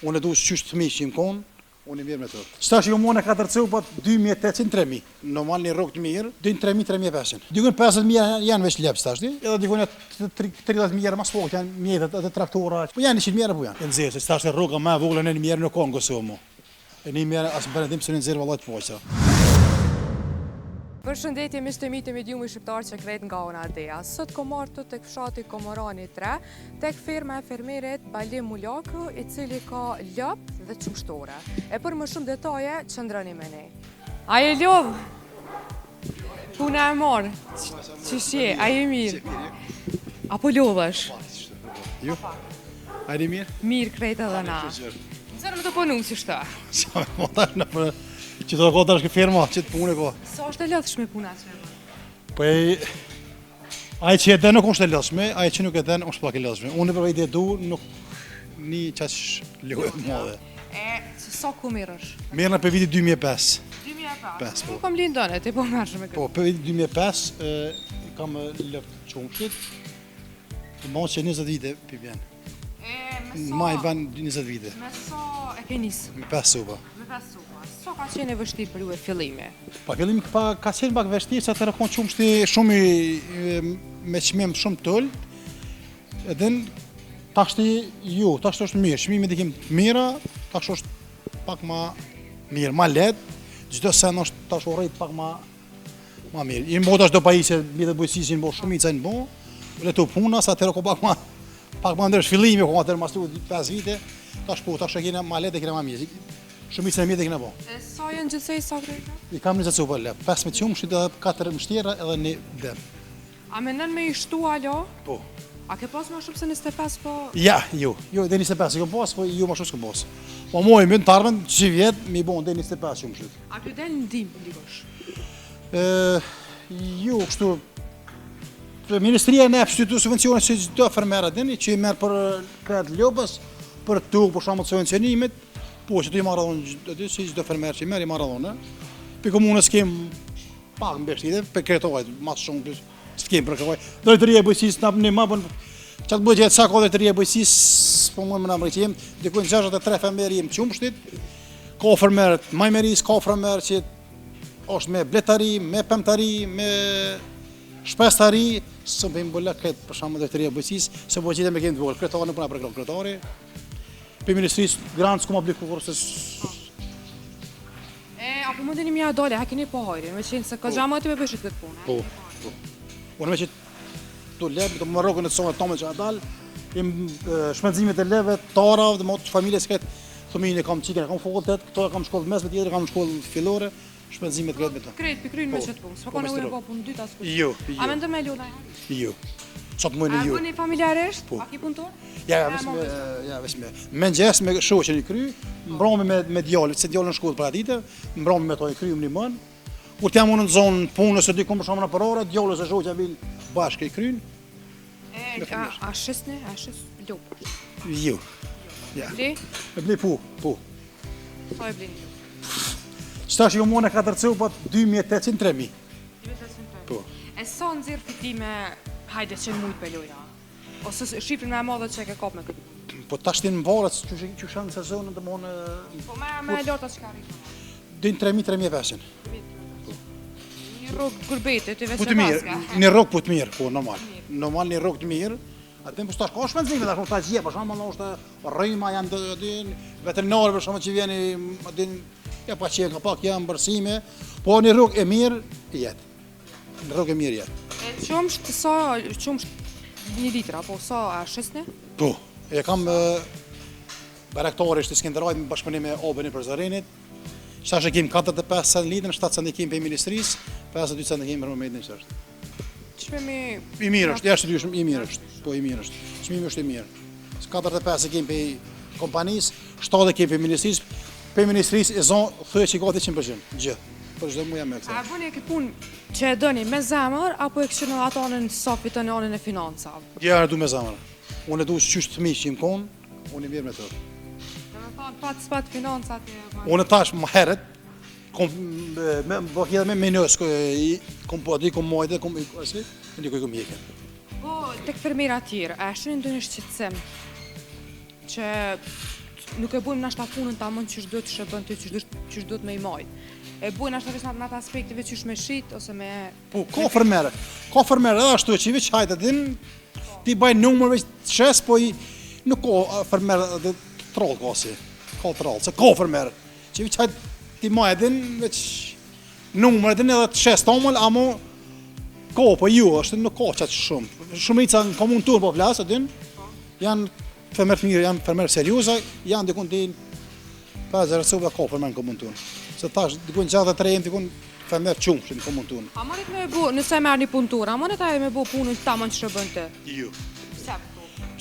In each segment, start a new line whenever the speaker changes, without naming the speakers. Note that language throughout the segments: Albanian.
Unë e du qysh fëmijë që jam kon, unë i mirë me të. Qetash i kom katër copa 2800 3000. Normal një rrogë të mirë, deri 3000 3500. Dikun 50000 janë veç lopë tash, edhe dikun 30000 euro mas pak janë mjetet edhe traktora. Po janë 100 mijë euro po janë. E nxjerr se tash rroga më e vogël në 1000 euro nuk ka në Kosovë mo. E një mijë as në perëndim se nxjerr vallai të paqe.
Përshëndetje miqtë e mi të mediumi shqiptar që krejt nga ona Dea. Sot kom ardhë tek fshati Komorani 3, tek ferma e fermerit Balim Mulaku, i cili ka lopë dhe qumshtore. E për më shumë detaje, qëndroni me ne. A je lodhë? Puna e marë, qysh je, a je mirë? A po lodhesh?
Jo. A je mirë?
Mirë krejt edhe na. Zërë me të punu që shta?
Qa me po tash në për... Që të ko tash ke ferma, që të punë ko.
Sa është e lodhshme puna që e bën?
Po e... Ai që e den nuk është e lodhshme, ai që nuk e den është pak e lodhshme. Unë për vetë e du, nuk një qaq lodhje të
madhe. E, sa ku merresh?
Merrna për vitit 2005.
2005? 5, po. Nuk kam lindë, ti po merresh me këtë.
Po, për vitit 2005, e, kam lopë qumshtit, më që 20 vite për vjen.
E, me sa...
Ma i ban 20 vite.
Me sa e ke nisë?
Me 5 copa.
Me 5 copa. Sa ka qenë e vështirë për ju e fillimi?
Pa fillimi pa, ka qenë pak vështirë, se atëherë konë qumshti shumë i, me çmim shumë të ulët. Edhe tashti jo, tashti është mirë, çmimet i kem të mira, tash është pak ma mirë, ma lehtë, çdo sen është tash u rrit pak ma ma mirë. I në tash do pajisje, mjetet bujqësisë, i në bo shumica i në bo, le të puna, sa atëherë ko pak ma pak ma ndërsh fillimi, ko atëherë mas 5 vite, tash po, tash e kena ma lehtë e kena ma mirë. Shumicën e mjetë e kena bo.
E sa janë gjithsej sa krejt?
I kam 20 copa lopë, 15 qumësht edhe 4 mshtjera edhe një dem.
A mendon me i shtu alo?
Po.
A ke pas ma shumë se 25 po?
Ja, jo, jo, dhe 25 i kom pas, po jo ma shumë s'kom pas. Po moj, më në t'ardhmen, që vjet, mi bon dhe 25 qumësht.
A t'ju del ndihmë dikush?
E, jo, kështu, Ministria na jep qëtu subvencione që çdo fermer e dini, që i merr për krejt lopës, për tokë, për shembull subvencionimit, po që tu i marrë edhe unë, aty si çdo fermer që i merr, i marrë edhe unë. Për komunës kem pak mbështetje, për krejtojt, ma shumë, s'kem për krejtojt. Drejtoria e bujqësisë na ne ma bën qatë buxhet sa ka drejtoria e bujqësisë, po mund më na mrëqim, diku në 63 fermerë jem qumshtit, ka fermerë të majmerisë, ka fermerë që është me bletari, me pemtari, me shpestari, së bëjmë mbula këtë për shembull drejtoria e bujqësisë, se buxhetin me kemë të vogël, kryetari nuk na përkrah kryetari. Për ministrisë grant s'kum apliku kurrë se
E, a po mundeni m'ja dale, a keni po hajrin, me qenë se ka gjama ti me bëshit këtë punë.
Po, po. Unë me që të lep, të më rrogën e të sonë tonë që a dalë, im shpenzimet e leve, tara, dhe më të familjes këtë, fëmijën e kam qikën, e kam fakultet, këto e kam shkollë të mesme, tjetër e kam shkollë fillore, shpenzimet krejt
me të. Krejt, pi kryn me po, qëtë punë, s'po po ka nevojë me bo punë dytë
askush. Jo, jo.
A mendon me lona?
Jo. Sot më në
jo. A bëni familjarisht? Po. A ki punëtor?
Ja, ja, veç me, ja, veç me. Mëngjes me shoqen i kry, mbrëmje me me djalin, se djalin në shkollë para dite, mbrëmje me to i kry më mën. Kur të jam unë në zonë punës ose diku për shembull në përore, djali ose shoqja vin bashkë i kryn.
E, a, a shisni, a shis lopë?
Jo.
Ja. Bli?
E bli po, po.
Sa e blini?
Qetash i kom katër copa 2800 3000.
2800 Po. E sa nxjerr fitime, hajde që mujt për lojna? Ose shifrën më e madhe që e ke kap me
këtë? Po tash ti në varet, qysh qysh janë sezonën domethënë
Po më më e larta që ka arritur.
Din 3000 3500.
Po. Një rrogë gurbeti, ti veç
po të mirë, një rrogë po të mirë, po normal. Normal një rrogë të mirë. Atë po tash ka shpenzime, tash po ta për shembull është rryma janë do din veterinari për shembull që vjen i din ja pa që ka pak janë bërsime, po një rrogë e mirë jet. Një rrogë e mirë
jet. E qumsht sa qumsht një litër apo sa a shisni?
Po, e kam Bajraktari është i Skenderajt në bashkëpunim me OBN e Prizrenit. Qetash e kemi 45 cent litrin, 7 cent i kemi prej ministrisë, 52 cent i kemi për momentin që është.
Çmimi
i mirë është, jashtë dyshim i mirë është. Po i mirë është. Çmimi është i mirë. 45 e kemi prej kompanisë, 7 e kemi prej ministrisë, prej ministrisë e zonë thuaj që gati 100%, gjithë. Për çdo muaj me
këtë. A bëni këtë punë që e doni me zemër apo e kështu ato anën sa fiton anën e financave?
Ja, e du me zemër. Unë e du qysh fëmijë që jam kon, unë i mirë me
të. Do të thonë pat s'pat financat e
bën. Unë tash më herët kom me po hidha me minus kom po di kom mojtë kom si në dikoj kom jekën.
Po tek fermera tjerë, a e shihni ndonjë shqetësim që nuk e bojmë nashta punën tamam qysh duhet qysh e bën ti qysh duhet qysh duhet me i majt. E bojnë nashta veç në atë aspektive qysh me shit ose me
Po ka fermerë, ka fermerë edhe ashtu që veç hajtë din, ti bajnë numër veç të shes, po i nuk ka fermerë edhe troll ka si, ka troll, se ka fermerë, që veç hajtë ti maj din, veç numër din edhe të shes tomël, amo ka, po ju, është nuk ka qatë shumë. Shumica në komunë tonë po flas, din, janë fermerë të mirë, janë fermerë serioza, janë dikun din 50 copa ka fermerë në komunë tonë. Se tash dikun 63 janë dikun fermerë qumësht në komunë tonë.
A mundet me bo, nëse e merr një punëtor, a mundet ai me bo punën tamam qysh e bën
ti? Jo.
Pse?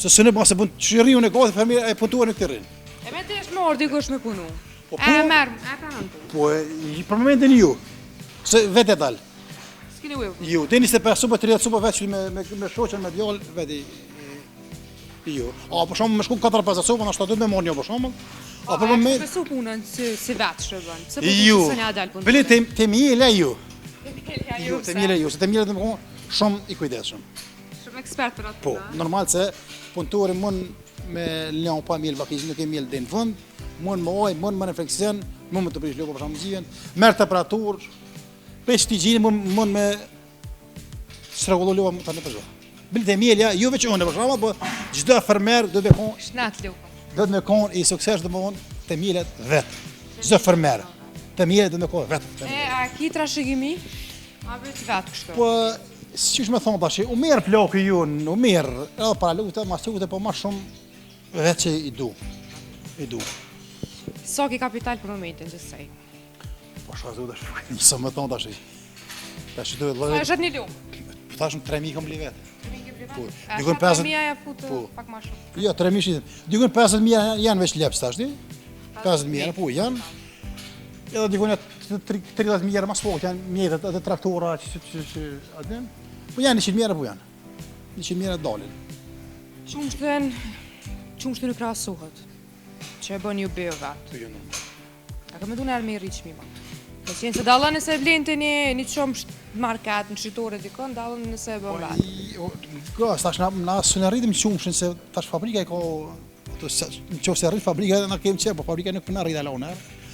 Se s'e bën se bën që rri unë gati fermer e punëtor nuk të rrin.
E me ti është me ardh dikush me punu.
Po,
po, e merr, e pranon
punë. Po, e, për momentin ju. Se vetë e dal.
S'keni ujë.
Jo, deri 25 copa, 30 copa vetë me me me shoqen me djalë vetë Jo. A për shembull me shku 4-5 copa, ndoshta duhet me marrë një për shembull.
A për më besu punën si si vetë shërben. Pse po
jo.
s'e ja dal punën?
Bile te te mjela jo.
Jo,
te mjela jo, se te mjela do të thonë shumë i kujdesshëm.
Shumë ekspert për atë.
Po, normal se punëtori mund me lënë pa mjel vakiz nuk e mjel deri në fund, mund me oj, mund me infeksion, mund me të prish lopa për shembull gjien, merr temperaturë, pesh ti gjini mund mund me S'rregullu lopa më tani për çdo. Bile te mjelja, jo veç unë për shembull, po çdo fermer do të kon.
Shnat lopa.
Do të me kon i sukses do të thonë te mjelet vet. Çdo fermer te mjelet do të kon vet.
E a ki trashëgimi? A veç vet kështu?
Po si me thonë tash, u merr plaku jon, u merr edhe para lufte, mas lufte, po më shumë vetë që i du. I du.
Sa ki kapital për momentin gjithsej?
Po shka zu tash, një së më thonë tash. Tash duhet
lloj. Sa është një lopë?
Po tash 3000 kam bli vet.
3000 ke bli vet? Po, dikun 50 3000 ja fut po. pak më
shumë. Jo, 3000 shit. Dikun 50000 janë veç lopës tash ti. 50000 po janë. Edhe dikun 30000 euro më pak janë mjetet edhe traktora që që që atë. Po janë 100000 euro po janë. 100000 euro dalin.
Qumështin, qumështi nuk krahasohet. Që e bën ju bio vet.
Po jo normal.
A ke mendu niherë me i rrit çmimat? Me qenë se dallon nëse e blen ti një, një qumësht në market, në shitore dikon, dallon nëse e bën
po,
vetë.
Po, tash na, na s'e rritim qumështin, se tash fabrika e ka, ato, në qoftë se rrit fabrika edhe na kemë qef, po fabrika nuk për na rrit ala unë,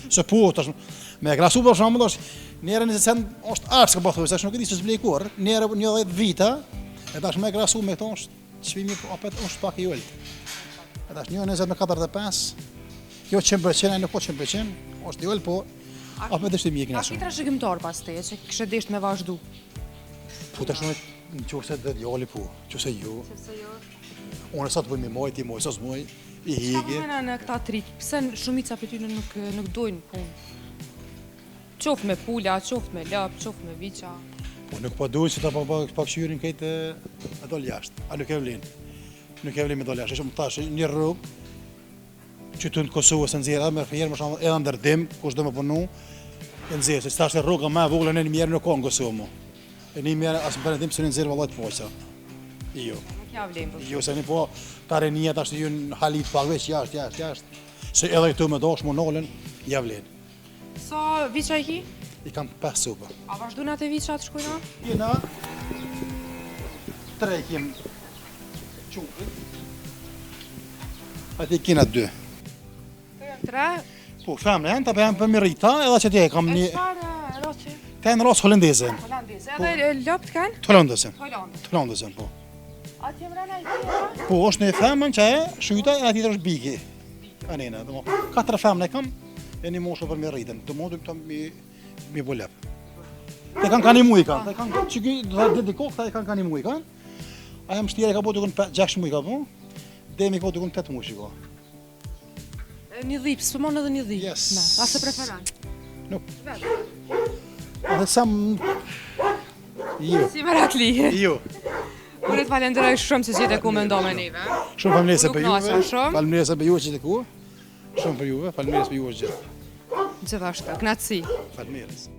se po, tash, me e krahasu për shembull, tash, një euro 20 cent është art, s'ka po thuj, se nuk e di se s'blej kurrë, një euro 10 vita, e tash me e krahasu me këto është, çmimi apet është pak i ulët. E tash një 20 me 45, Jo që më pëlqen, ai nuk po që më pëlqen, është i ulët, po apet është i mirë
kënaqshëm. A ki trashëgimtar pas teje që kishe desht me vazhdu?
Po tash unë në qoftë se dhe djali po, qoftë se jo.
Qoftë se jo.
Unë sa të bëj me moj, ti moj, sa s'moj, i
higi. Çka po në këta të rinj? Pse shumica prej tyre nuk nuk dojnë punë? Qoftë me pula, qoftë me lopë, qoftë me viça.
Po nuk po duhet që ta pa pa pa kqyrin këtë e dol jashtë. A nuk e vlen. Nuk e vlen me dol jashtë. Shumë tash një rrugë Qëtu në Kosovë se nxjerr edhe me fermë, për shembull, edhe ndërtim, kush do me punu, e nxjerr, se tash rroga më e vogël në një nuk ka në Kosovë më. E një mjerë as në perëndim se nxjerr vallai të forca.
Jo. Nuk ja vlen
po. Jo, se një po ta renia tash ju në halit pak veç jashtë, jashtë, jashtë. Se edhe këtu me dash mu nalën, ja vlen.
Sa viça i ki?
I kam 5 copa.
A vazhdojnë atë viça të shkojnë?
Jena tre i kem qumësht. Ati kena dy.
Të janë tre?
Po, femna janë, ta për janë për me rrita, edhe që tje kam
një... E çfarë race?
Të janë racë holandeze.
Holandeze, po. edhe lopët kanë?
Të holandeze.
Të
holandeze. po.
A t'jem rana i tjera?
Po, është një femën që e, shyta, e aty është biki. Anena, do mo, katër femna e kam, e një moshë për me rritën, do mo, do mi, mi bo lopë. Te kanë kanë një muj kanë, te kanë, që ki, do të dediko, këta e kanë kanë një muj kanë. Ajo më shtire ka bo dikun 6 muj ka bo, demi ka dikun 8 muj që ka.
Një dhi, s'po mon edhe një dhi.
Yes.
A se preferon?
Nuk. A dhe sa më...
Jo. Si merakli.
Jo.
Unë të falenderoj shumë që gjete kohë me nda me neve.
Shumë faleminderit për juve. Faleminderit për juve që gjete kohë. Shumë për juve, faleminderit për juve gjithë.
Gjithashtu, kënaqësi.
Faleminderit.